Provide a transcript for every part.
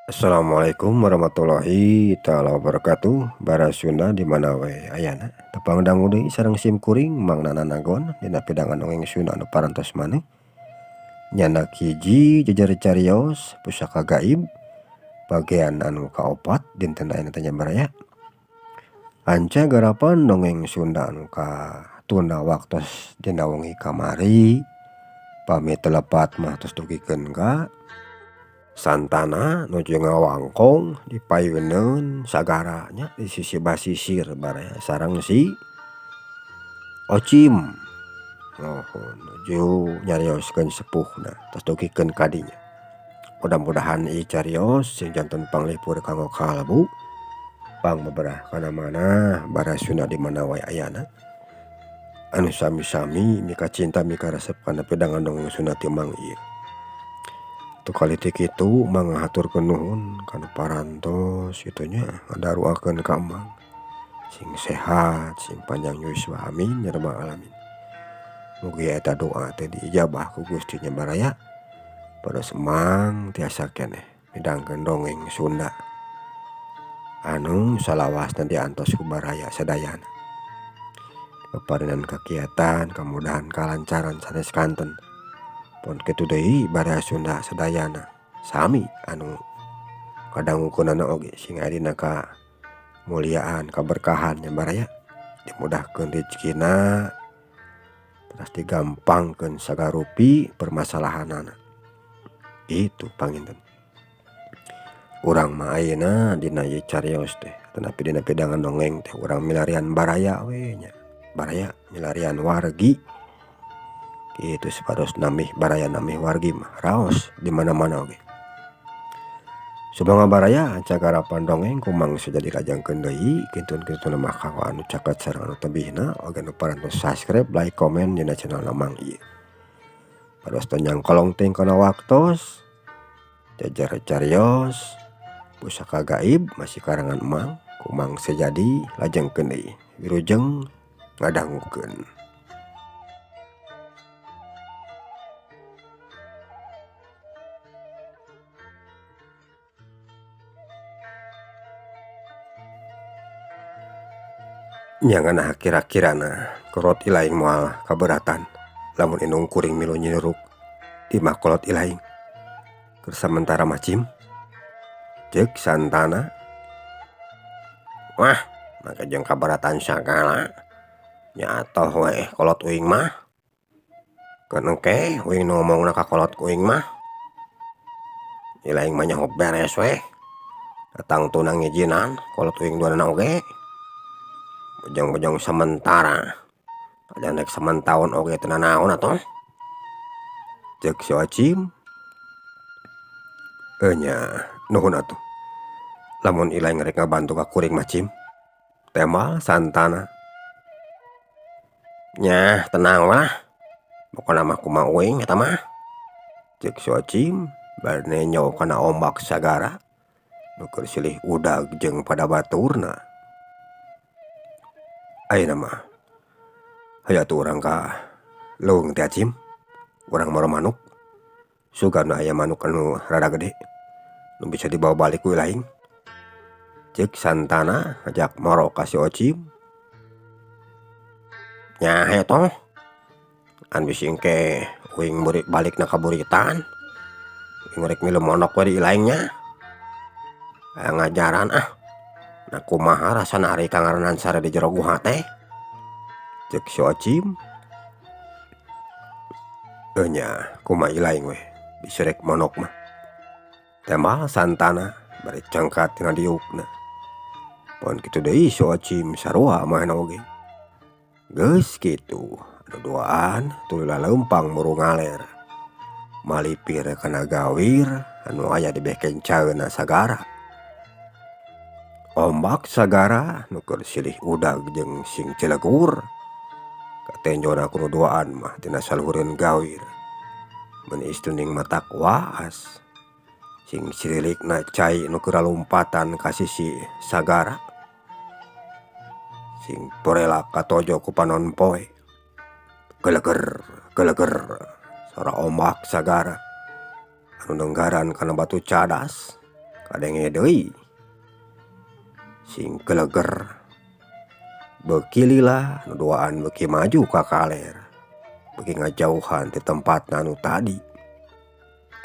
Assalamualaikum warahmatullahi taala wabarakatuh. Bara Sunda di mana we ayana tepang dangu deui sareng sim kuring Mang Nana Nagon dina pidangan dongeng Sunda anu parantos maneh nyanak hiji jejer carios pusaka gaib bagian anu kaopat dinten ayeuna teh nya baraya. Anca garapan dongeng Sunda anu katunda waktos dina wengi kamari pami teu lepat mah tos dugikeun ka Santana nuju ngawangkong di payuneun sagara nya di sisi basisir baraya sareng si Ocim muhun nuju nyarioskeun sepuhna tos dugikeun kadinya. Mudah-mudahan ieu carios sing janten panglipur kanggo kalbu pangbeberah kana manah bara Sunda di mana wae ayana anu sami-sami mikacinta mikaresep kana pidangan dongeng Sunda ti Mang ieu. Teu kaletik kitu Mang ngahaturkeun nuhun kana parantos kitu nya ngadaruakeun ka Emang sing sehat sing panjang yuswa amin ya rabbal alamin. Mugi eta doa teh diijabah ku Gusti nya baraya pados Emang tiasa keneh midangkeun dongeng Sunda anu salawasna diantos ku baraya sadayana. Paparinan kagiatan kamudahan kalancaran sanes kanten pon kitu deui baraya Sunda sadayana sami anu kadangukeunana oge sing aya dina kamuliaan kaberkahan nya baraya dimudahkeun rejekina teras digampangkeun sagarupi permasalahanana itu panginten. Urang mah ayeuna dina ieu carios teh atanapi dina pidangan dongeng teh urang milarian baraya we nya baraya milarian wargi kitu supados nambih baraya nambih wargi mah raos di mana-mana oge. Sumangga baraya cagarapan dongeng ku Mang Sujadi lajengkeun deui kintun-kintun mah kanggo anu caket sareng anu tebihna oge nu parantos subscribe like komen dina channel Mang ieu. Pados teu nyangkolong teuing kana waktos jajar carios pusaka gaib masih karangan Emang ku Mang Sejadi lajengkeun deui wilujeng ngadangukeun. Nya ngeunah kira-kirana kolot ilaing moal kaberatan lamun indung kuring milu nyiruk di imah kolot ilaing keur samentara mah cim ceuk Santana. Wah make jeung kaberatan sagala nya atoh we kolot uing mah keun engke uing nu ngomongna ka kolot uing mah ilaing mah nyaho beres we tangtuna ngijinan kolot uing duanana oge. Bojong-bojong sementara da rek samentaun oge teu nanaon atuh ceuk si Ocim. Heuh nya nuhun atuh lamun ilaing rek ngabantu ka kuring mah cim tembal Santana. Nyah tenang we lah pokona mah kumaha uing eta mah ceuk si Ocim bari nenjo kana ombak sagara nu keur silih udag jeung pada baturna. Ayeuna mah hayu atuh urang ka leuweung teh cim urang moro manuk sugan aya manuk anu rada gede nu bisa dibawa balik ku ilaing ceuk Santana ngajak moro ka si Ocim. Nya hayu toh an bisi engke uing balikna ka buritan uing rek milu mondok we di ilaing nya hayang ngajaran ah. Nah kumaha rasana ari kangaranan sare di jero guha teh ceuk si Ocim. Heuh nya kumaha ilaing we bisi rek mondok mah tembal Santana bari cengkat tina diukna. Pon kitu deui si Ocim sarua manehna oge. Geus kitu duduaan tuluy laleumpang muru ngaler malipir kana gawir anu aya di beken caeuna sagara. Ombak sagara nu keur silih udag jeung sing cilegur katenjona ku duduaan mah tina saluhureun gawir mun istuning matak waas sing sirilikna cai nu keur lalumpatan ka sisi sagara sing porelak katojo ku panon poe geleger geleger sora ombak sagara anu nenggaran kana batu cadas. Kadenge deui sing geleger beuki lila nu duaan beuki maju ka kaler beuki ngajauhan ti tempatna anu tadi.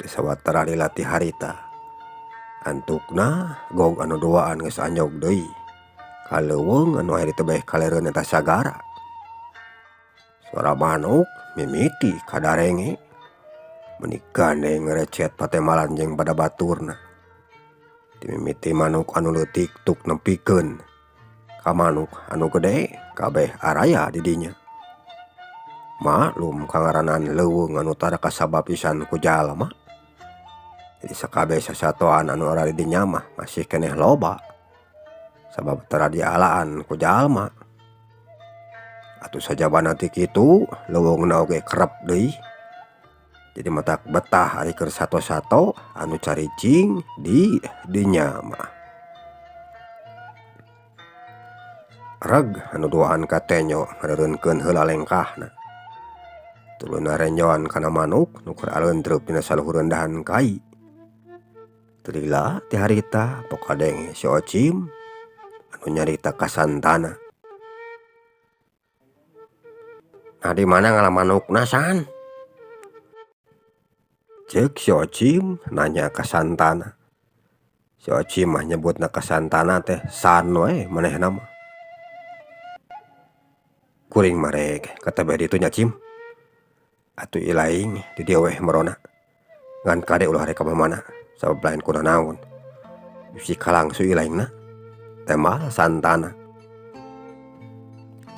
Teu sawatara lila ti harita antukna gog anu duaan geus anjog deui ka leuweung anu aya di tebeh kalereun eta sagara. Sora manuk mimiti kadarenge meuni gandeng ngarecet patembalan jeung pada baturna. Ti mimiti manuk anu leutik tuk nepikeun ka manuk anu gede kabeh araya di dinya. Maklum kangaranan leuweung anu tara kasaba pisan ku jalma jadi sakabeh sasatoan anu aya di dinya mah masih keneh loba sabab tara dialaan ku jalma. Atuh sajabana ti kitu leuweungna oge kerep deui jadi matak betah ari keur sato-sato anu caricing di dinya mah. Reg anu duaan ka tenyo ngareureunkeun heula lengkahna tuluy narenjoan kana manuk nu keur aleuntreup dina saluhureun dahan kai. Teu lila ti harita pok kadenge si Ocim anu nyarita ka Santana. Nah di mana ngala manukna San? Ceuk si Ocim nanya ka Santana. Si Ocim mah nyebutna ka Santana teh San we manehna mah. Kuring mah rek ka tebeh ditu nya Cim. Atuh ilaing di dieu weh merona ngan kade ulah rek ka mamana sabab lain kunanaon bisi kalangsu ilaingna tembal Santana.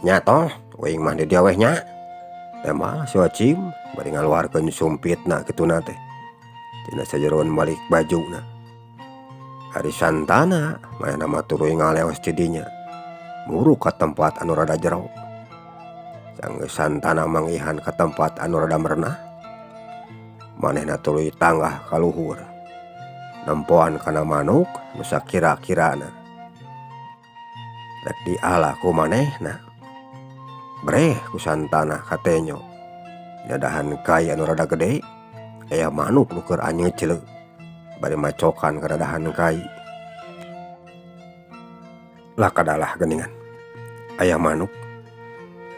Nya toh uing mah di dieu weh nya tembal si Ocim bari ngaluarkeun sumpitna kituna teh tina sajeroan balik bajuna. Ari Santana manehna mah tuluy ngaleos ti dinya muru ka tempat anu rada jero. Sanggeus Santana manggihan ka tempat anu rada merenah manehna tuluy tanggah ka luhur nempoan kana manuk nu sakira-kirana rek diala ku manehna. Breh ku Santana ka tenyo dina dahan kai anu rada gede aya manuk nu keur anyeutleuk bari macokan kana dahan kai. Lakadalah geuningan aya manuk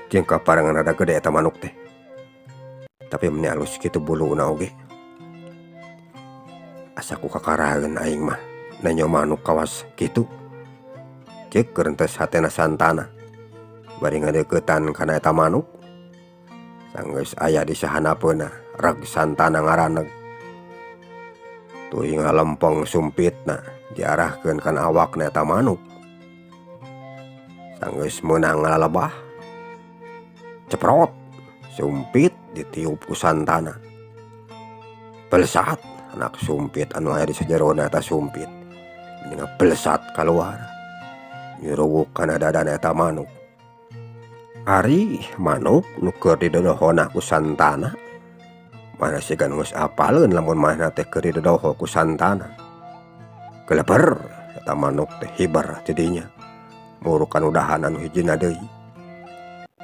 jeung kaparengan rada gede eta manuk teh tapi meuni alus kitu buluna oge. Asa ku kakaraeun aing mah nenyo manuk kawas kitu ceuk keurentes hatena Santana bari ngadeuketan kana eta manuk. Sanggeus aya di sahanapeuna reg Santana ngaraneg tuluy ngalempeng sumpitna diarahkeun kana awakna eta manuk. Sanggeus meunang ngalalebah ceprot sumpit ditiup ku Santana. Belesat anak sumpit anu aya di sajerona eta sumpit mending belesat kaluar nyuruwuk kana dadana eta manuk. Ari manuk nu keur didodohona ku Santana mana siga nu geus apaleun lamun manehna teh keur didodoho ku Santana. Geleber eta manuk teh hiber ti dinya muru kana dahan anu hijina deui.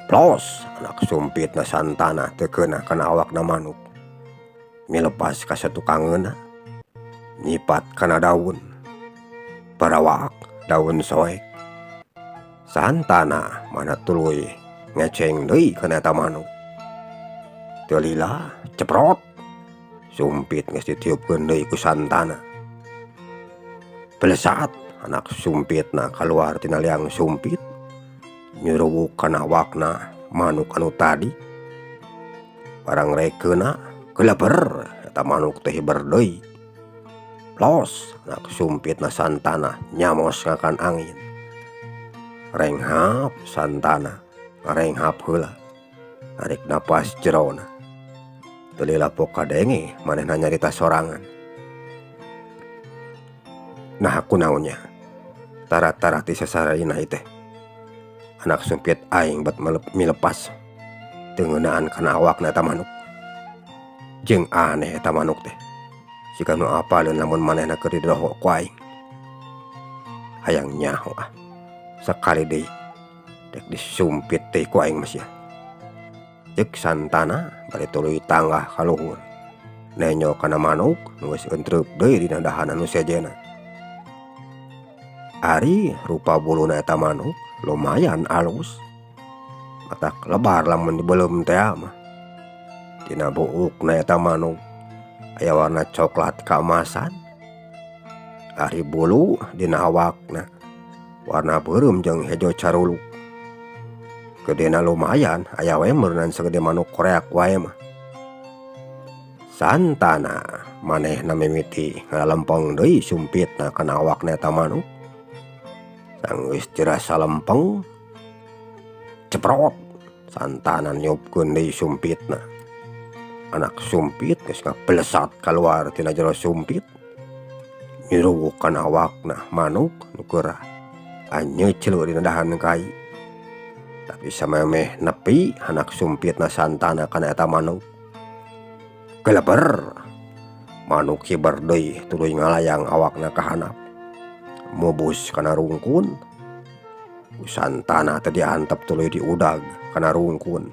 Plos anak sumpitna Santana teu keuna kana awakna manuk milepas ka satukangeunna nyipat kana daun parawak daun soek. Santana mana tuluy ngeceng deui kana eta manuk. Teu lila ceprot sumpit geus ditiupkeun deui ku Santana. Belesat anak sumpitna kaluar tina liang sumpit nyuruwuk kana awakna manuk anu tadi. Barang rekeuna geleber eta manuk teh hiber deui. Plos anak sumpitna Santana nyamos ngakan angin. Renghap Santana ngarenghap heula narik napas jerona. Teu lila pok kadenge manehna nyarita sorangan. Nah kunaon nya tara-tara ti sasarina ieu teh anak sumpit aing bet milepas teu ngeunaan kana awakna eta manuk. Jeung aneh eta manuk teh siga nu apaleun lamun manehna keur didoho ku aing. Hayang nyaho ah sakali deui rek disumpit deui ku aing mah sia. Ceuk Santana bari tuluy tanggah ka luhur nenyo kana manuk nu geus euntreub deui dina dahan anu sejenna. Ari rupa buluna eta manuk lumayan alus. Matak lebar lamun dibeuleum teh mah. Dina buukna eta manuk aya warna coklat kaemasan. Ari bulu dina awakna warna beureum jeung hejo caruluk. Gedena lumayan aya we meureunan sagede manuk koreak wae mah. Santana manehna mimiti ngalalempeng deui sumpitna kana awakna eta manuk. Sanggeus dirasa lempeng ceprot Santana niupkeun deui sumpitna. Anak sumpit geus ngablesat kaluar tina jero sumpit. Nyuruwuk kana awakna manuk nu keur anyeutceuleuh dina dahan kai. Tapi samemeh nepi anak sumpitna Santana kana eta manuk. Geleber manuk hiber deui tuluy ngalayang awakna ka handap. Mubus kana rungkun. Ku Santana teh diantep tuluy diudag kana rungkun.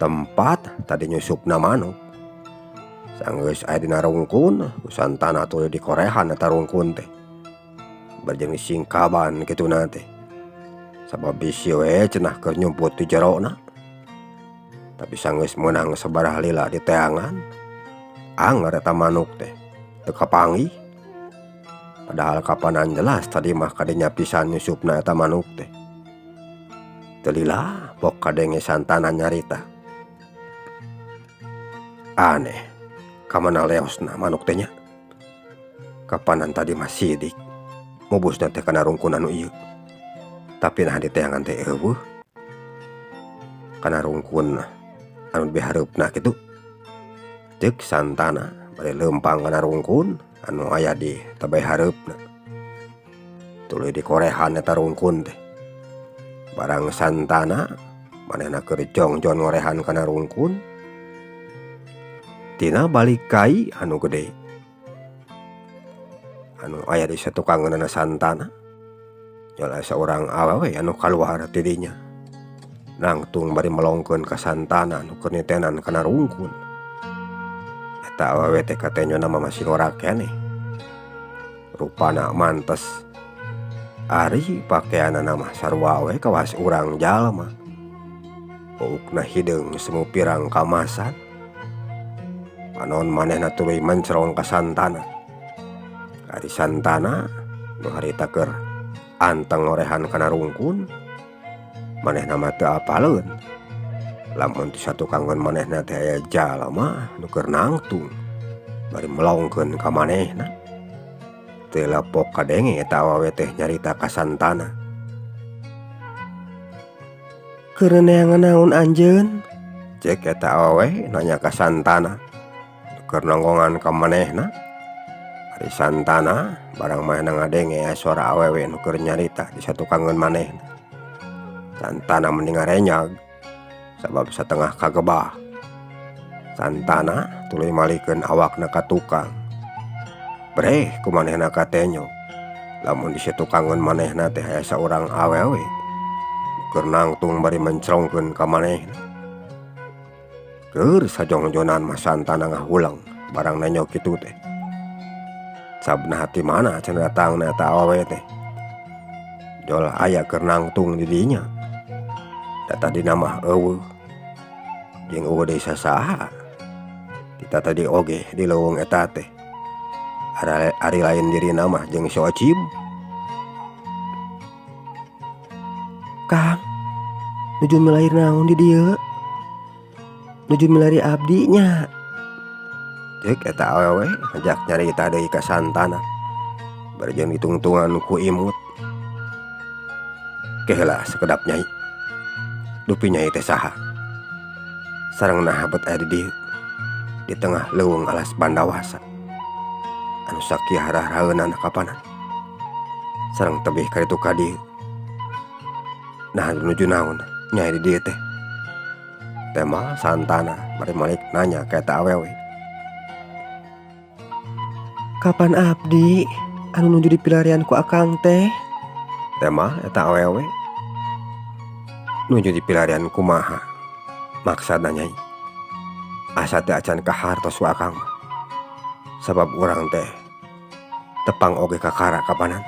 Tempat tadi nyusupna manuk. Sanggeus aya dina rungkun, ku Santana tuluy dikorehan eta rungkun teh. Bari jeung disingkaban kituna teh. Sabab bisi we cenah keur nyumput di jerona. Tapi sanggeus meunang sabaraha lila di teangan, anger eta manuk teh teu kapanggih. Padahal kapanan jelas tadi mah kadinya pisan nyusupna eta manuk teh. Teu lila pok kadenge Santana nyarita. Aneh, kamana leosna manuk teh nya? Kapanan tadi mah sidik, mubusna teh kana rungkun anu ieu. Tapi nah di teangan teh eueuh. Kana rungkun anu dihareupna kitu. Ceuk Santana bari leumpang kana rungkun anu aya di tebeh hareupna. Tuluy dikorehan eta rungkun teh. Barang Santana manehna keur jongjon ngorehan kana rungkun. Tina balik kai anu gede anu aya di satukangeunana Santana. Jol saurang awewe anu kaluar ti dinya. Nangtung bari melongkeun ka Santana nu keur nitenan kana rungkun. Eta awewe teh katenyona mah masih ngora keneh. Rupana mantes. Ari pakeanana mah sarua we kawas urang jalma. Buukna hideung semu pirang kamasan. Panon manehna tuluy mencrong ka Santana. Ari Santana nu harita keur anteng ngorehan kana rungkun, manehna mah teu apaleun. Lamun ti satukangeun manehna teh aya jalma nu keur nangtung bari melongkeun ka manehna. Teu lepok kadenge eta awewe teh nyarita ka Santana. Keur neangan naon anjeun? Cek eta awewe nanya ka Santana. Keur nonggongan ka manehna. Ari Santana barang manehna ngadenge aya suara awewe nu keur nyarita di satukangeun manehna. Santana mending ngarenyag sabab satengah kagebah. Santana tuluy malikeun awakna ka tukang. Breh ku manehna katenyo. Lamun di satukangeun manehna teh aya saurang awewe keur nangtung bari mencrongkeun ka manehna. Keur sajongjonan mah Santana ngahuleng barang nenyo kitu teh. Sabna hati mana cenah datangna eta awewe teh. Jol aya keur nangtung di dinya. Da tadina mah eueuh. Jeung eueuh deui sasaha. Kita tadi oge di leuweung eta teh. Ari lain dirina mah jeung si Ocim. Kang, nuju milari naon di dieu? Nuju milari abdi nya. Ceuk eta awewe ngajak nyarita deui ka Santana. Bari jeung ditungtungan ku imut. Keheula sakedap nyai. Dupi nyai teh saha? Sareng naha bet aya di dieu? Di tengah leuweung alas Bandawasa. Anu sakieu harah-raheunana kapanan. Sareng tebih ka ditu ka dieu. Nah nuju naon nyai di dieu teh? Tema Santana bari malik nanya ka eta awewe. Kapan abdi anu nuju dipilarian ku akang teh? Tema eta awewe. Nuju dipilarian kumaha? Maksudna nyai. Asa teh acan kahartos ku akang mah. Sabab urang teh tepang oge kakara kapanan.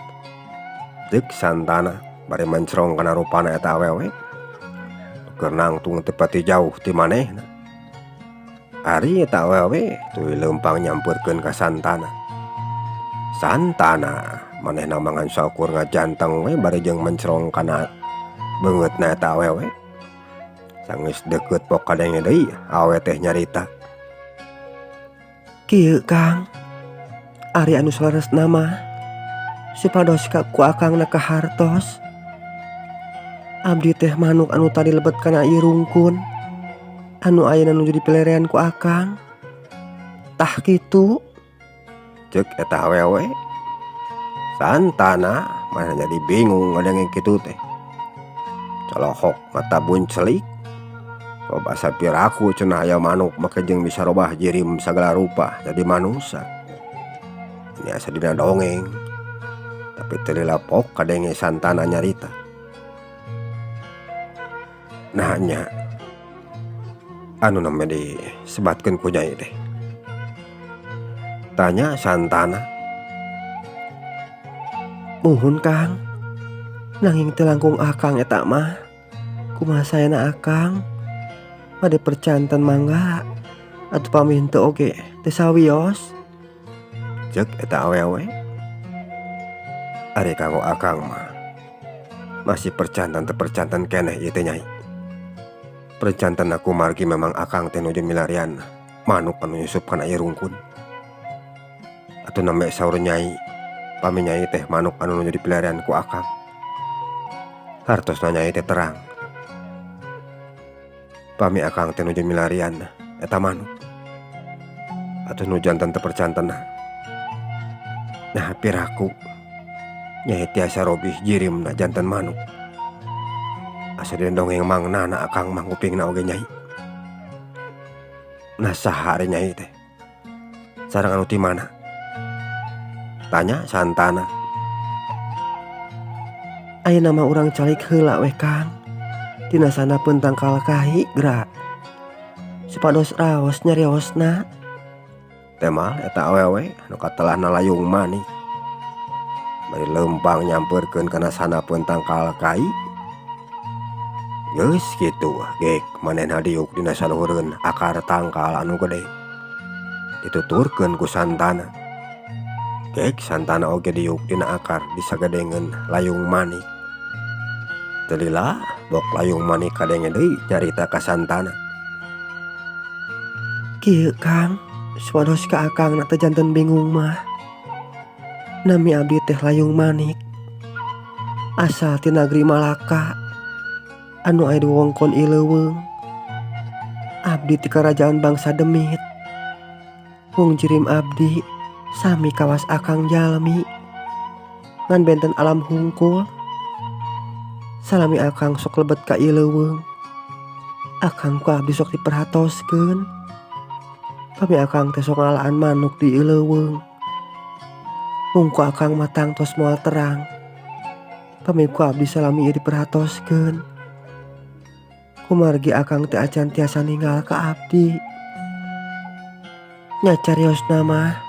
Ceuk Santana bari mencrong kana rupana eta awewe. Keur nangtung teu pati jauh ti manehna. Ari eta awewe tuluy leumpang nyampeurkeun ka Santana. Santana manehna mah ngan saukur ngajanteng we bari jeung mencrong kana beungeutna eta awewe. Sanggeus deukeut pok kadenge deui awewe teh nyarita. Kieu Kang, ari anu saleresna mah supados ka ku akangna kahartos. Abdi teh manuk anu tadi lebet kana ieu rungkun anu ayeuna nuju dipilarian ku akang. Tah kitu. Ceuk eta awewe. Santana manehna jadi bingung ngadenge kitu teh. Colohok mata buncelik. Loba sapiraku cenah aya manuk make jeung bisa robah jirim sagala rupa jadi manusa. Ini asa dina dongeng. Tapi teu lila pok kadenge Santana nyarita. Nah nya anu namanya disebatkeun ku nyai teh. Tanya Santana. Muhun Kang, nanging teu langkung akang eta mah. Kumaha saena akang? Bade percanten mangga atuh pamih henteu oge teu sawios. Ceuk eta awewe. Ari kanggo akang mah masih percanten teu percanten keneh ieu teh nyai. Percanten aku margi memang akang teh nuju milarian manuk anu nyusup kana ieu rungkun. Atuh nembe saur nyai, pami nyai teh manuk anu nuju dipilarian ku akang. Hartosna nyai teh terang. Pami akang teh nuju milarian eta manuk. Atuh nu janten teu percantenna. Nah piraku nyai tiasa robih jirimna janten manuk. Asa dina dongeng mangnana akang mah ngupingna oge nyai. Nah saha ari nyai teh? Sareng anu ti mana? Tanya Santana. Ayeuna mah urang calik heula weh Kang. Tina sanapeun tangkal kai geura. Supados raos nyariosna. Temal eta awewe anu katelahna layung manik. Bari leumpang nyampeurkeun kana sanapeun tangkal kai. Geus kitu gek manehna diuk dina saluhureun akar tangkal anu gede. Dituturkeun ku Santana. Gek Santana oge diuk dina akar disagedengeun layung manik. Teu lila bok layung manik kadenge deui nyarita ka Santana. Kieu Kang, supados ka akang na teh janten bingung mah. Nami abdi teh layung manik. Asal ti nagri Malaka anu aya di wewengkon ieu leuweung. Abdi ti karajaan bangsa Demit. Mung jirim abdi sami kawas akang jalmi. Ngan benten alam hungkul. Salami akang sok lebet ka ieu leuweung. Akang ku abdi sok diperhatoskeun. Pami akang teh sok ngalaan manuk di ieu leuweung. Mung ku akang mah tangtos moal terang. Pami ku abdi salami ieu diperhatoskeun. Kumargi akang teh acan tiasa ninggal ka abdi. Nya cariosna mah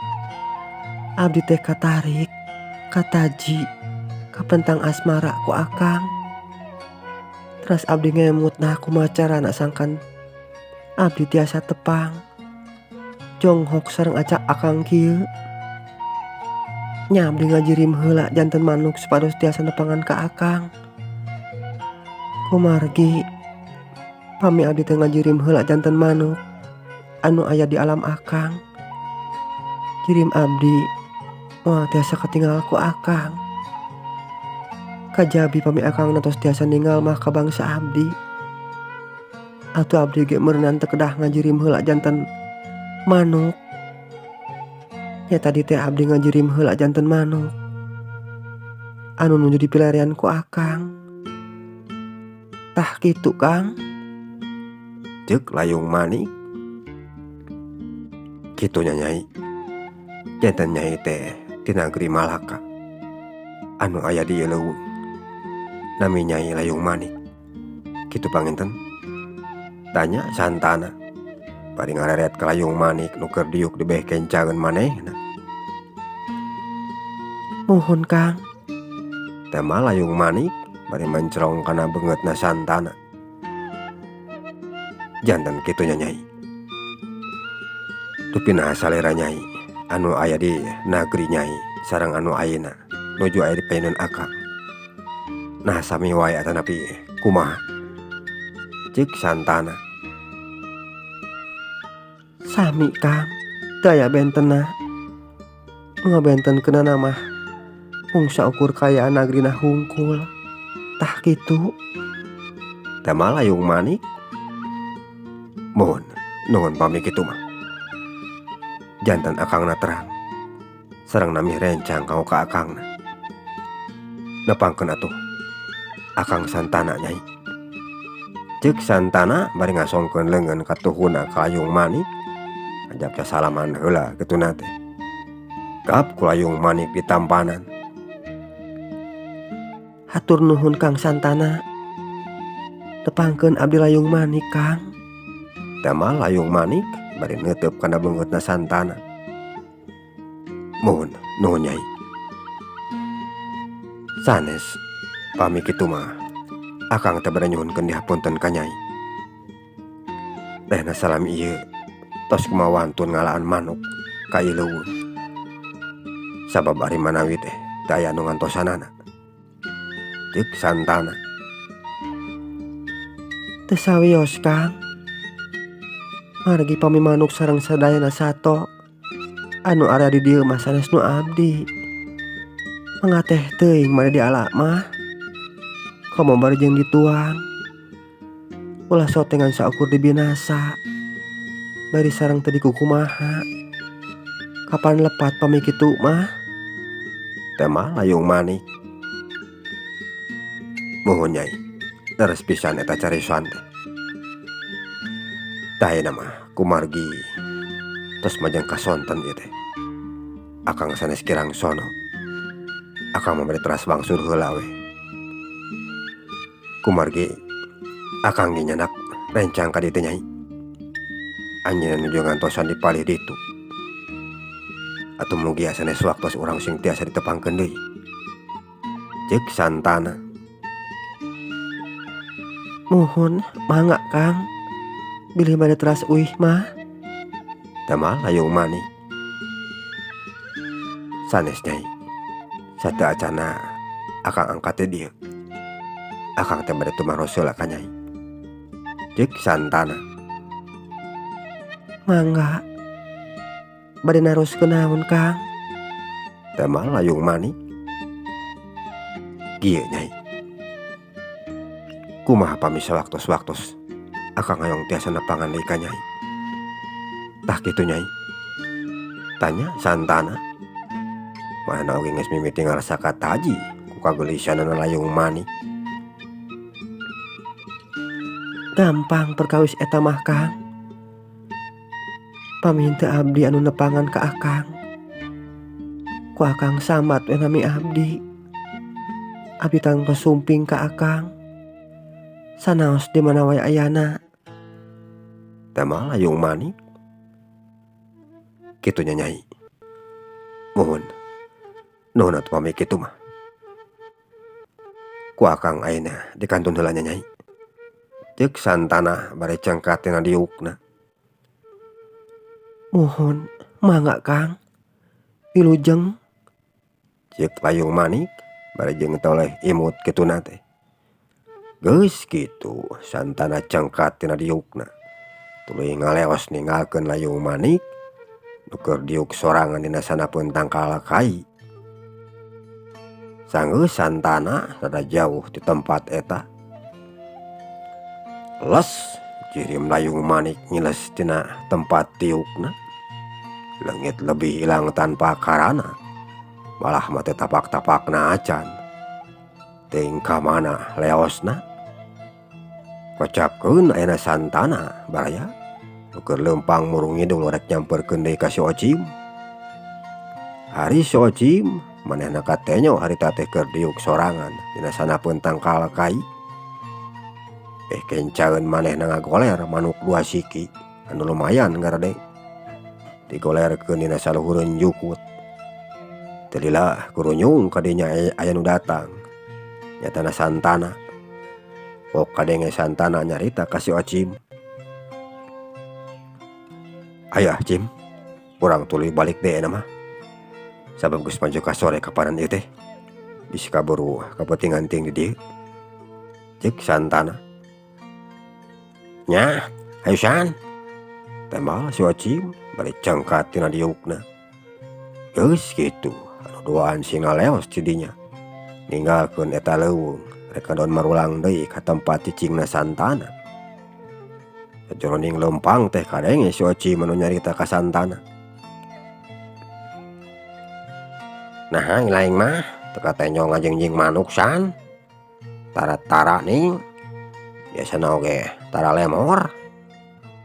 abdi teh katarik, kataji, kapentang asmara ku akang. Teras abdi ngemut nah kumaha carana sangkan abdi tiasa tepang. Jonghok sareng acak akang kieu. Nya abdi ngajirim heula janten manuk supados tiasa nepangan ka akang. Kumargi pami abdi teh ngajirim heula janten manuk anu aya di alam akang. Jirim abdi moal tiasa katinggal ku akang. Kajabi pami akang natos tiasa ninggal mah ka bangsa abdi. Atuh abdi ge meureunan teu kedah ngajirim heula janten manuk. Nya tadi teh abdi ngajirim heula janten manuk anu nuju dipilarian ku akang. Tah kitu Kang. Ceuk layung manik. Kitu nya nyai. Janten nyai teh ti nagri Malaka anu aya di ieu leuweung. Nami nyai layung manik. Kitu panginten? Tanya Santana. Bari ngareret ka layung manik nu keur diuk di beh kencangeun manehna. Muhun Kang. Tema layung manik bari mencrong kana beungeutna Santana. Janten kitu nya Nyai. Dupi naha salera Nyai anu aya di nagri Nyai sareng anu ayeuna nuju aya di payuneun akang. Nah sami wae atanapi kumaha? Ceuk Santana. Sami Kang, teu aya bentenna. Nu ngabentenkeunana mah mung saukur kaayaan nagrina hungkul. Tah kitu. Tema layung manik. Muhun, nuhun pami kitu mah. Janten akangna terang. Sareng nami rencang kanggo ka akangna. Nepangkeun atuh Akang Santana Nyai. Ceuk Santana bari ngasongkeun leungeun ka tuhuna ka layung manik. Ajak sasalaman heula kituna teh. Gap ku layung manik ditampanan. Hatur nuhun Kang Santana. Tepangkeun abdi layung manik Kang. Tema layung manik bari neuteub kana beungeutna Santana. Muhun, nuhun Nyai. Sanes pami kitu mah akang teh bade nyuhunkeun dihapunten ka Nyai. Lehna salami ieu tos kumaha wantun ngalaan manuk ka ieu leuweung. Sabab ari manawi teh teu aya anu ngantosanana. Ceuk Santana. Teu sawios Kang. Margi pami manuk sareng sadayana sato anu aya di dieu mah sanes nu abdi. Mangateh teuing bade diala mah. Komo bari jeung dituang. Ulah sote ngan saukur dibinasa. Bari sareng teu dikukumaha. Kapan lepat pami kitu mah? Tema layung manik. Muhun Nyai, leres pisan eta cariosan teh. Tah ayeuna mah kumargi tos majeng kasonten ieu teh. Akang sanes kirang sono. Akang mah bade teras wangsul heula we. Kumargi akang ge nyandak rencang ka dieu teh Nyai. Anjeunna nuju ngantosan di palih ditu. Atuh mugia sanes waktos urang sing tiasa ditepangkeun deui. Ceuk Santana. Muhun mangga Kang. Bilih bade teras uih mah. Tema layung manik. Sanes Nyai. Sateu acana akang angkat teh dieu. Akang teh bade tumaros heula ka Nyai. Ceuk Santana. Mangga. Bade naroskeun naon Kang? Tema layung manik. Kieu Nyai. Kumaha pami sawaktos-waktos akang hayang tiasa nepangan deui ka Nyai. Tah kitu Nyai. Tanya Santana. Mana oge geus mimiti ngarasa kataji ku kageulisanana layung manik. Gampang perkawis eta mah Kang. Pami henteu abdi anu nepangan ka akang. Ku akang sambat we nami abdi. Abdi tangtos sumping ka akang. Sanaos di mana wae ayana. Tema layung manik. Kitu nya Nyai. Muhun. Nuhun atuh pami kitu mah. Ku akang ayeuna dikantun heula nya Nyai. Ceuk Santana bari cengkat tina diukna. Muhun, mangga Kang. Wilujeng. Ceuk layung manik bari jeung toleh imut kituna teh. Geus kitu Santana cengkat tina diukna. Tuluy ngaleos ninggalkeun layung manik nu keur diuk sorangan dina sanapeun tangkal kai. Sanggeus Santana rada jauh ti tempat eta. Les jirim layung manik ngiles tina tempat tiukna. Leungit lebih hilang tanpa karana. Malah mah teu tapak-tapakna acan. Teuing ka mana leosna. Kocapkeun ayeuna Santana baraya nu keur leumpang murung ngidul rek nyamperkeun deui ka si Ocim. Ari si Ocim manehna katenyo harita teh keur diuk sorangan dina sanapeun tangkal kai. Kencaeun manehna ngagoler manuk dua siki anu lumayan garede. Digolerkeun dina saluhureun jukut. Teu lila kurunyung ka dinya aya nu datang. Nyatana Santana. Pok kadenge Santana nyarita ka si Ocim. Ayah Cim, urang tuluy balik deui mah. Sabab geus maju ka sore kapanan ieu teh. Bisi kaburu kapentingan teuing di dieu. Ceuk Santana. Nya, hayu San. Tembal si Ocim bari cengkat tina diukna. Geus kitu, anu duaan sing ngaleos ti dinya. Ninggalkeun eta leuweung rek ngadon marulang deui ka tempat cicingna Santana. Sajroning leumpang teh kadenge si Ocim anu nyarita ka Santana. Naha lain mah teu katenjo ngajingjing manuk San. Tara-tara ning. Biasana oge tara lemor.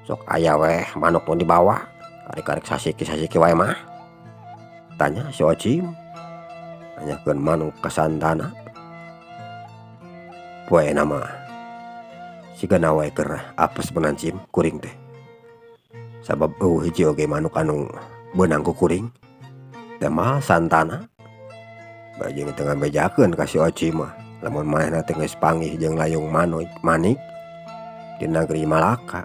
Sok aya weh manuk nu dibawa karek-karek sasiki-sasiki wae mah. Tanya si Ocim nanyakeun manuk ka Santana. Poena mah sigana wae keur apes meunang Cim kuring teh. Sabab eueuh hiji oge manuk anu beunang ku kuring. Teh mah Santana bari jeung teu ngabejakeun ka si Ocim mah lamun manehna teh geus panggih jeung layung manuk manik di nagri Malaka.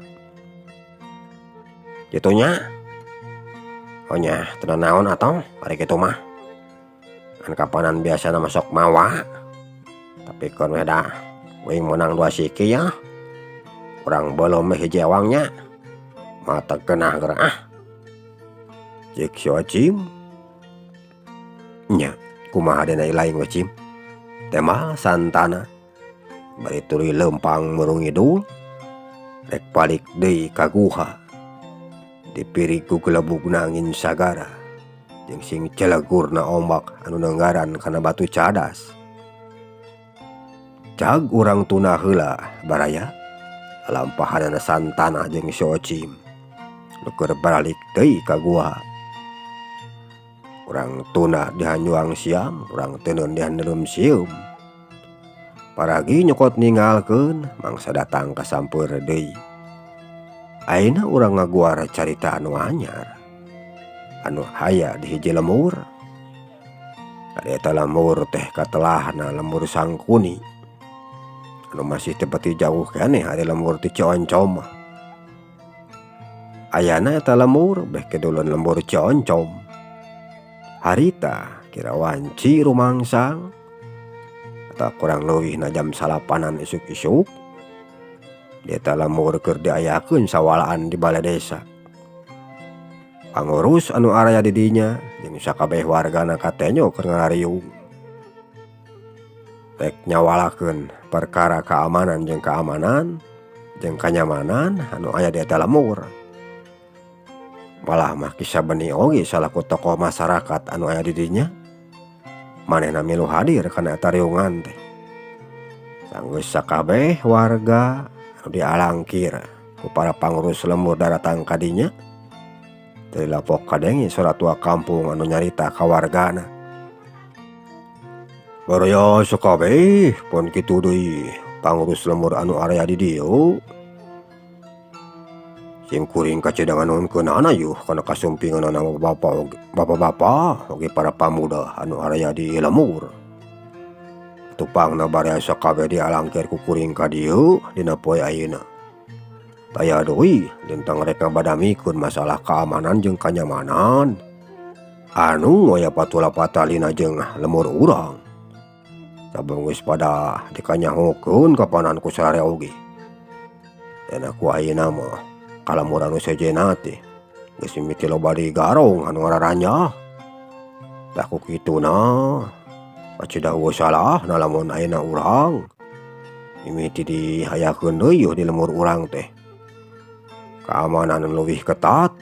Kitu nya. Oh nya teu nanaon atoh ari kitu mah. Ngan kapanan biasana mah sok mawa. Tapi keun we da uing meunang 2 siki yah. Urang beuleum we hiji ewang nya. Moal teu geunah geura ah. Ceuk si Ocim. Nya kumaha dena lain we Cim. Teh mah Santana bari tuluy leumpang murung ngidul rek balik deui ka guha. Dipirig ku gelebugna angin sagara jeung sing celegurna ombak anu neunggaran kana batu cadas. Cag urang tuna heula baraya lalampahanana Santana jeung si Ocim nu keur baralik deui ka guha. Urang tuna dihanyuang siam, urang teuneun dihaneureum sieum. Paragi nyokot ninggalkeun mangsa datang kasampeur deui. Ayeuna urang ngaguar carita anu anyar anu aya di hiji lembur. Ari eta lembur teh katelahna lembur Sangkuni anu masih teu pati jauh keneh ari lembur ti Cioncom mah. Ayana eta lembur beh kidulun lembur Cioncom. Harita kira wanci rumangsang atawa kurang leuwihna jam 9-an isuk-isuk. Di eta lembur keur diayakeun sawalaan di bale desa. Pangurus anu araya di dinya jeung sakabeh wargana katenyo keur ngarariung. Rek nyawalakeun perkara keamanan jeung kanyamanan anu aya di eta lembur. Malah mah Ki Sabeni oge salaku tokoh masyarakat anu aya di dinya manehna milu hadir kana eta riungan teh. Sanggeus sakabeh warga anu dialangkir ku para pangurus lembur daratang ka dinya. Teu lapok kadenge sora tua kampung anu nyarita ka wargana. Baraya sakabeh pon kitu deui pangurus lembur anu aya di dieu. Sim kuring kacida nganuhunkeunana yuh kana kasumpinganana bapak-bapak oge para pamuda anu aya di lembur. Tupangna baraya sakabeh dialangkir ku kuring ka dieu dina poe ayeuna. Taya deui lintang rek ngabadamikeun masalah keamanan jeung kanyamanan anu aya patula patalina jeung lembur urang. Sabab geus pada dikanyahokeun kapanan ku sararea oge. Dena ku ayeuna mah ka lembur anu sejenna teh geus mimiti loba deui garong anu ngararanjah. Tah ku kituna kacida eueuh salahna lamun ayeuna urang mimiti dihayakeun deui di lembur urang teh. Keamanan anu leuwih ketat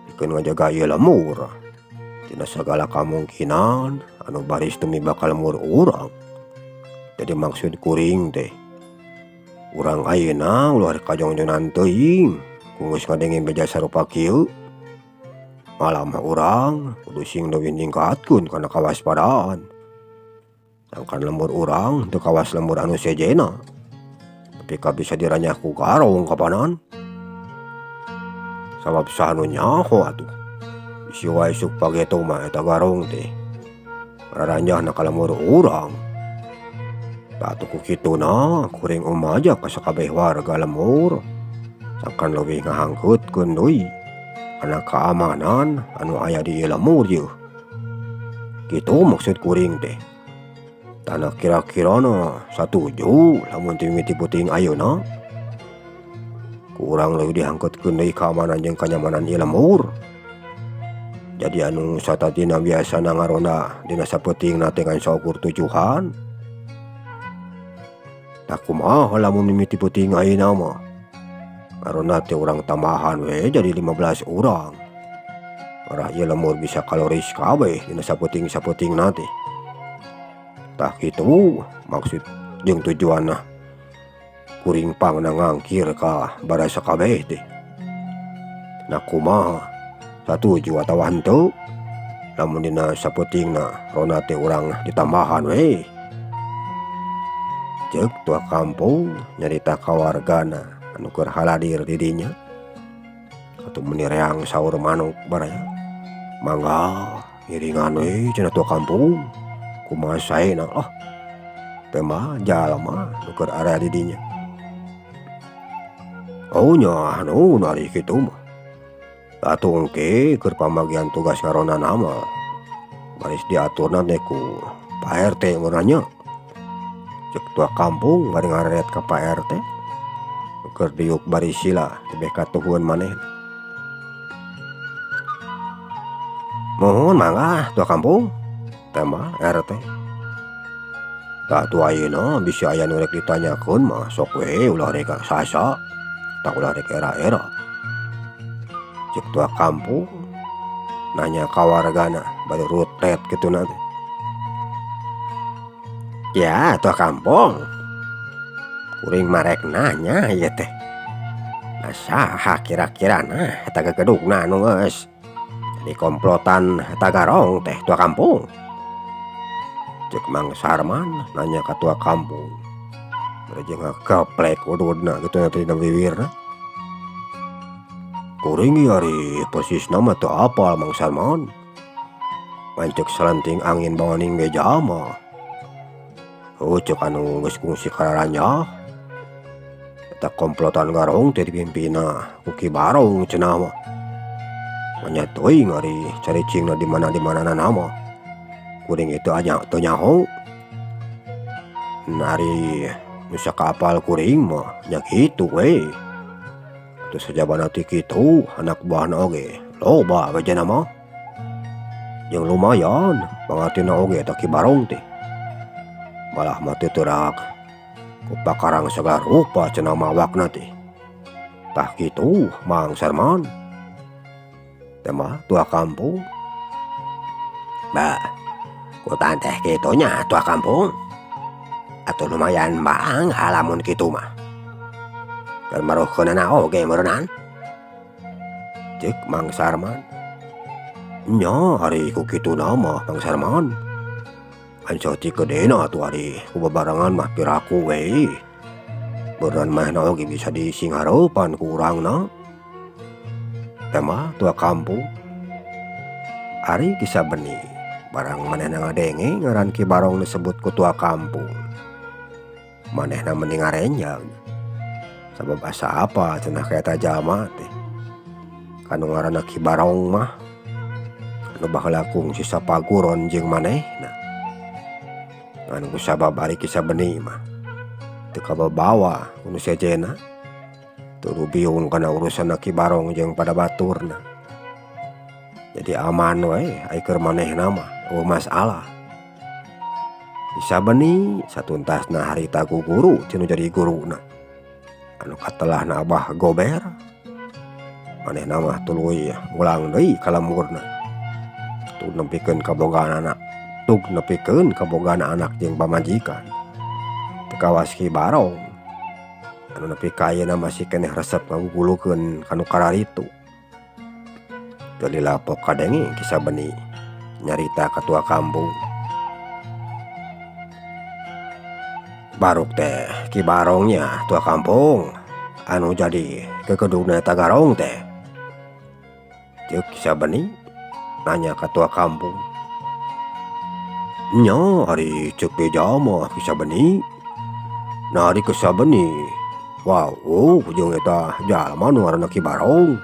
pikeun ngajaga ieu lembur tina sagala kamungkinan anu baris tumiba ka lembur urang. Jadi maksud kuring teh urang ayeuna ulah rek kajongjonan teuing ku geus ngadenge beja sarupa kieu. Malah mah urang kudu sing leuwih ningkatkeun kana kawaspadaan. Sangkan lembur urang teu kawas lembur anu sejenna tapi ka bisa diranyah ku garong kapanan. Sabab saha nu nyaho atuh bisi wae isuk pageto mah eta garong teh raranjahna ka lembur urang. Tah atuh ku kituna kuring umaja ka sakabeh warga lembur sangkan leuwih ngahangkeutkeun deui kana kaamanan anu aya di lembur yeuh. Kitu maksud kuring teh. Tah kira-kirana satuju lamun ti mimiti peuting ayeuna ku urang leuwih dihangkeutkeun deui kaamanan jeung kanyamanan ieu lembur. Jadi anu satadina biasana ngaronda dina sapeutingna teh ngan saukur tujuhan. Tah kumaha lamun mimiti peuting ayeuna mah ngaronda teh urang tambahan we jadi 15 urang. Arah ieu lembur bisa kaloris kabeh dina sapeuting-sapeutingna teh. Tah kitu maksud jeung tujuanna kuring pangna ngangkir ka baraya sakabeh teh. Nah kumaha satuju atawa henteu lamun dina sapeutingna ronda teh urang ditambahan we. Ceuk tua kampung nyarita ka wargana anu keur haladir di dinya. Atuh meuni reang saur manuk baraya. Mangga ngiringan we cenah tua kampung. Kumaha saena lah. Teh mah jalma nu keur area di dinya. Oh nya anu ari kitu mah. Atuh engke keur pambagian tugas ngaronana mah baris diaturna teh ku Pak RT meureun nya. Ceuk tua kampung bari ngareret ka Pak RT. Keur diuk bari sila tebeh katuhun manehna. Mohon mangga tua kampung teh mah RT. Tah atuh ayeuna bisi aya nu rek ditanyakeun mah sok we ulah rek sasa tah ulah rek era-era. Ceuk tua kampung nanya ka wargana bari rutret kituna teh. Ya tua kampung kuring mah rek nanya ieu teh. Nah saha kira-kirana eta gegedugna anu geus jadi komplotan eta garong teh tua kampung. Ceuk Mang Sarman nanya ka tua kampung. Bari jeung ngageplek ududna kitu na teh dina wiwirna. Kuring ieu ari persisna mah teu apal Mang Sarman. Ngan ceuk salenting angin bawaning beja mah. Heuh ceuk anu geus kungsi kararanyah. Eta komplotan garong teh dipimpinna ku Ki Barong cenah mah. Nya teuing ari caricingna di mana di manana mah. Kuring itu aja teu nyaho. Nah, ari nu sakaapal kuring mah nya kitu we. Teu sajabana ti kitu anak buahna oge loba bejana mah. Jeung lumayan pangartina oge eta Ki Barong teh. Malah mah teu teurak ku pakarang sagala rupa cenah mah awakna teh. Tah kitu Mang Sarman. Teh mah tua kampung. Bah, kutan teh kitu nya tua kampung. Atuh lumayan bangga lamun kitu mah. Keur maruhkeunana oge meureunnan. Ceuk Mang Sarman. Nya ari ku kituna mah Mang Sarman. Ancoci gedena atuh ari ku babarengan mah piraku we. Meureun manehna oge bisa disinghareupan ku urangna. Teh mah tua kampung. Ari kisah benih barang manehna ngadenge ngaran Ki Barong disebut ku tua kampung. Manehna mending ngarenjang. Sabab asa apa cenah ka eta jalma teh. Kanu ngaranna Ki Barong mah anu baheula kungsi sapaguron jeung manehna. Ngan ku sabab ari kisah benih mah teu kababawa ku nu sejenna. Teu biung kana urusanna Ki Barong jeung pada baturna. Jadi aman we ai keur manehna mah eueuh masalah. Kisah benih satuntasna harita ku guru tinu jadi guruna. Anu katelahna Abah Gober. Manehna mah tuluy mulang deui ka lemburna. Tug nepikeun kabogaan anak, tug nepikeun kabogaan anak jeung pamajikan. Teu kawas Ki Barong. Anu nepi ka ayeuna masih keneh resep ngagugulukeun ka nu kararitu. Teu lila pok kadenge kisah benih nyarita ka tua kampung. Baruk teh Ki Barongnya tua kampung anu jadi gegedugna eta garong teh. Ceuk kisah benih nanya ka tua kampung. Nya ari ceuk beja mah kisah benih. Nah ari Ki Sabeni wawuh jeung eta jalma nu ngaranna Ki Barong.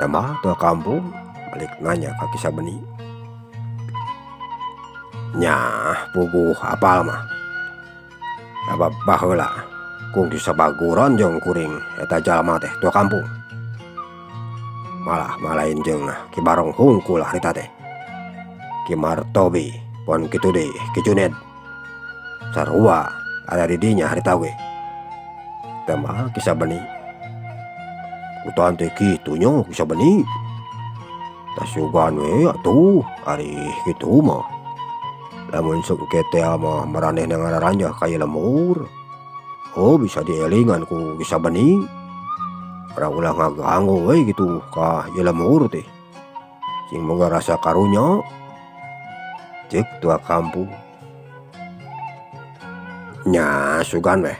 Tembak tua kampung balik nanya ka Ki Sabeni. Nyah puguh apal mah. Sabab baheula kungsi sabaguron jeung kuring eta jalma teh tua kampung. Malah malain jeung Ki Barong hungkul harita teh. Ki Martobi pon kitu deui Ki Juned. Sarua ada di dinya harita ge. Tembak Ki Sabeni. Kutan teh kitu nya Ki Sabeni. Tasugan we atuh ari kitu mah. Lamun sok teh mah maranehna ngararanjah ka ieu lembur. Oh bisa dielingan ku Ki Sabeni. Ora ulah ngaganggu we kitu ka ieu lembur teh. Sing boga rasa karunya. Ceuk tua kampung. Nya sugan weh.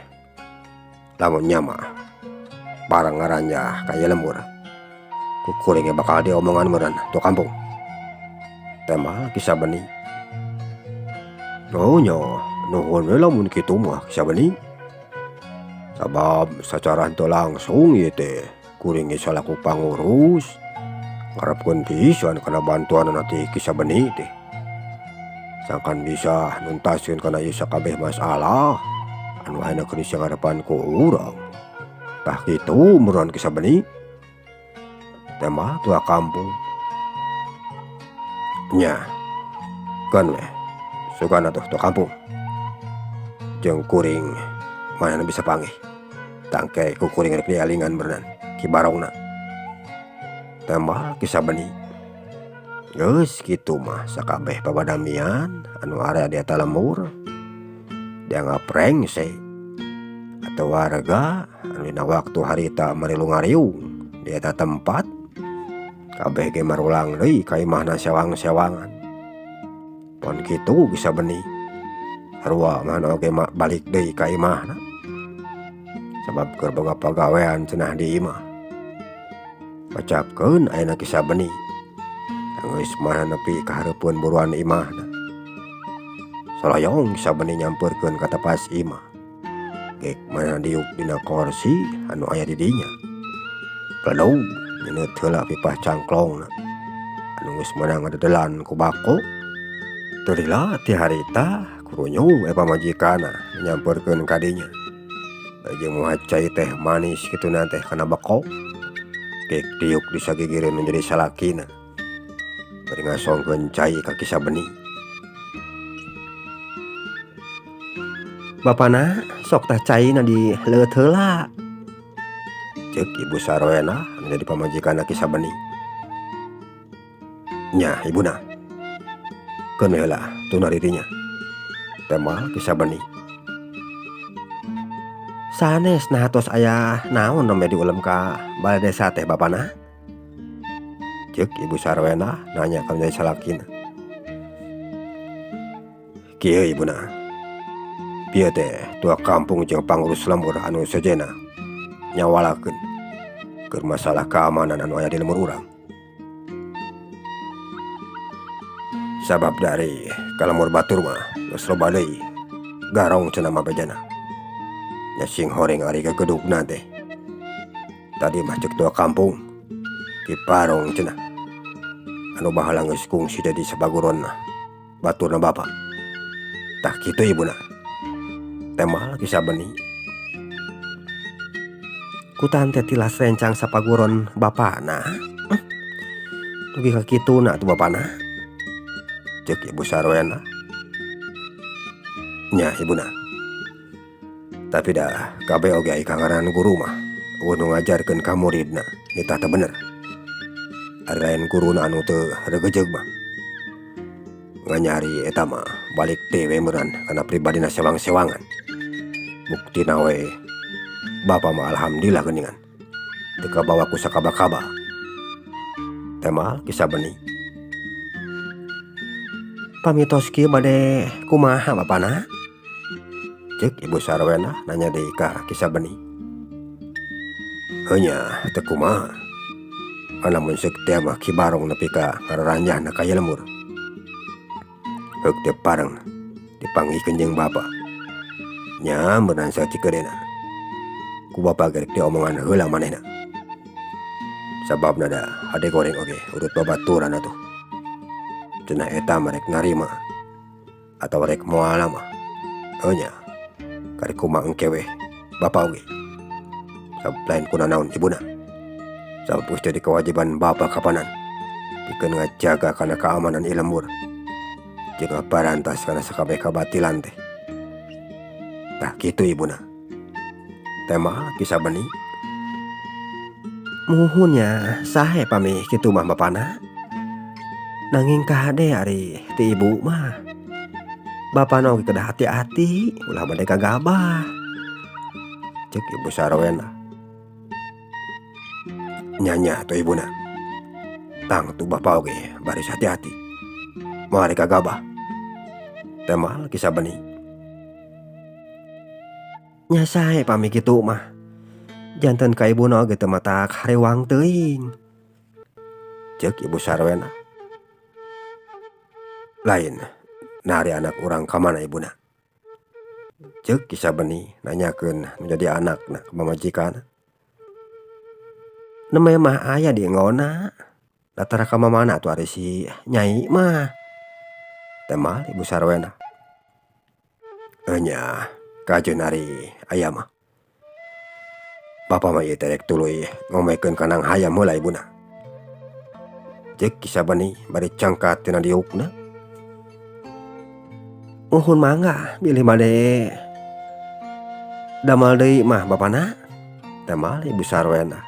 Lamun nya mah barang ngaranjah ka ieu lembur. Ku kuring ge bakal diomongan meureun tua kampung. Tembak Ki Sabeni. Oh nya nuhun we lamun kitu mah Ki Sabeni. Sabab sacara henteu langsung ieu teh kuring ge salaku pangurus ngarepkeun pisan kana bantuanna ti Ki Sabeni teh. Sangkan bisa nuntaskeun kana ieu sakabeh masalah anu ayeuna keur disanggarepan ku urang. Tah kitu meureun Ki Sabeni. Tembak tua kampung. Nya keun we sugan atuh tua kampung. Jeung kuring manehna bisa panggih. Tangke ku kuring rek dialingan beureunan Ki Barongna. Tembak Ki Sabeni. Geus kitu mah sakabeh babadamian anu area di eta lembur dianggap rengse atau warga anu dina waktu harita marilu ngariung di eta tempat kabeh ge marulang deui ka imahna sewang-sewangan. Pon kitu Ki Sabeni sarua manehna oge balik deui ka imahna sabab keur boga pagawean cenah di imah. Bacapkeun ayeuna Ki Sabeni geus mah nepi ka hareupeun buruan imahna. Soloyong Ki Sabeni nyampeurkeun ka tepas imah. Gek manehna diuk dina korsi anu aya di dinya. Pledog nyeuneuh heula pipah cangklongna anu geus meunang ngadedelan ku bako. Teu lila ti harita kurunyung we pamajikanna nyampeurkeun ka dinya. Jeung moha cai teh manis kituna teh kana beko. Gek diuk di sagigireun nu jadi salakina. Bari ngasongkeun cai ka Ki Sabeni. Bapana sok tah caina di leueut heula. Ceuk Ibu Sarwena anu jadi pamajikanna Ki Sabeni. Nya ibuna. Keun we heula tuna di dinya. Tembal Ki Sabeni. Sanes nah tos aya naon nembe diulem ka balai desa teh bapana? Ceuk Ibu Sarwena nanya ka jadi salakina. Kieu ibuna. Bieu teh tua kampung jeung pangurus lembur anu sejenna nyawalakeun keur masalah keamanan anu aya di lembur urang. Sabab dari ka lembur batur mah geus loba deui garong cenah mah bejana. Nya sing horeng ari gegedugna teh. Tadi mah ceuk tua kampung Ki Barong cenah anu baheula geus kungsi jadi sabaguronna baturna bapa. Tah kitu ibuna. Tembal Ki Sabeni. Kutan teh tilas rencang sapaguron bapana. Dugi ka kituna atuh bapana. Ceuk Ibu Sarwena. Nya ibuna. Tapi dah kabeh oge ai kangaran guru mah eueuh nu ngajarkeun ka muridna nitah teu bener. Ari lain guruna anu teu regejeug mah. Nganyari eta mah balik deui we meureun kana pribadina sewang-sewangan. Buktina we bapa mah alhamdulillah geuningan. Teu kabawa ku sakaba-kaba. Tembal Ki Sabeni. Pamitos kieu bade kumaha bapana? Ceuk Ibu Sarwena nanya deui ka Ki Sabeni. Heuh nya teu kumaha. Lamun seuk teh mah Ki Barong nepi ka ngararanjahna ka ieu lembur. Heuk teu pareng dipanggihkeun jeung bapa. Nya meureunan sacikedena. Ku bapa ge rek diomongan heula manehna. Sababna da hade goreng oge urut babaturan atuh. Cenah eta mah rek narima atawa rek moal mah. Heuh nya karek kumaha engke weh bapa oge. Sabab lain ku nanaon ibuna. Sabab geus jadi kewajiban bapa kapanan pikeun ngajaga kana keamanan ieu lembur jeung ngabarantas kana sakabeh kabatilan teh. Tah kitu ibuna. Tema kisah benih. Muhun nya sahe pami kitu mah bapana. Nanging kahade ari ti ibu mah. Bapana oge kedah hati-hati ulah bade kagabah. Cek ibu sarwena. Nya-nya atuh ibuna. Tang tu bapa oge baris hati-hati. Moal kagabah. Tema kisah benih. Nya sae pami kitu mah. Janten ka ibuna oge teu matak harewang teuing. Cek ibu sarwena. Lain nari anak urang ka mana ibuna. Cek kisah benih nanyakeun nu jadi anakna ka pamajikanna. Nembe mah aya di enggona. Latara ka mamana atuh ari si nyai mah. Temal ibu sarwena. Nya kajeun ari aya mah. Bapa mah ieu teh rek tuluy ngomekeun kanang hayam heula ibuna. Cek kisah benih bari cangkat tina diukna. Muhun mangga bilih bade damal deui mah bapana. Temal ibu sarwena.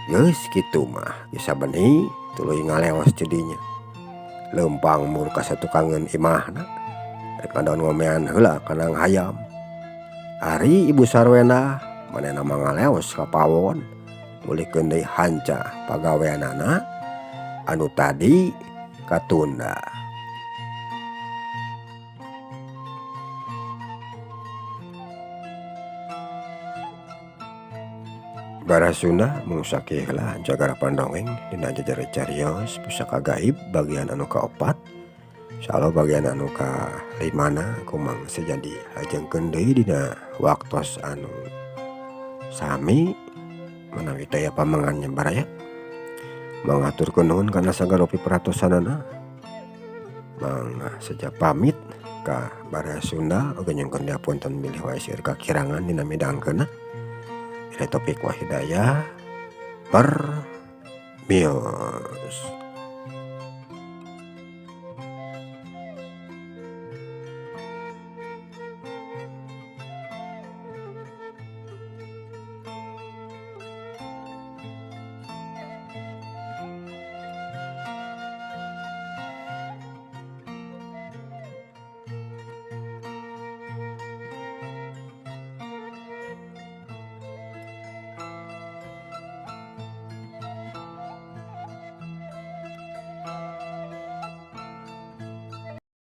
Geus kitu mah kisah benih tuluy ngaleos jadinya. Leumpang mur ka satukangeun imahna. Rek ngadon ngomean heula kanang hayam. Ari ibu sarwena manehna mah ngaleos ka pawon tulikeun deui hanca pagaweanana anu tadi katunda. Bara Sunda mung sakieu heula jagara pandongeng dina jajare carios pusaka gaib bagian anu kaopat. Insyaallah bagian anu kalimana kumang sejadi lajengkeun deui dina waktos anu sami manawi teh pamengan nya baraya. Mangaturkeun nuhun kana sagala piperhatosanana. Mang seja pamit ka Baraya Sunda oge nyungkeun dihapunten bilih wae seueur kakirangan dina midangkeunna. Topik wahidayah permios.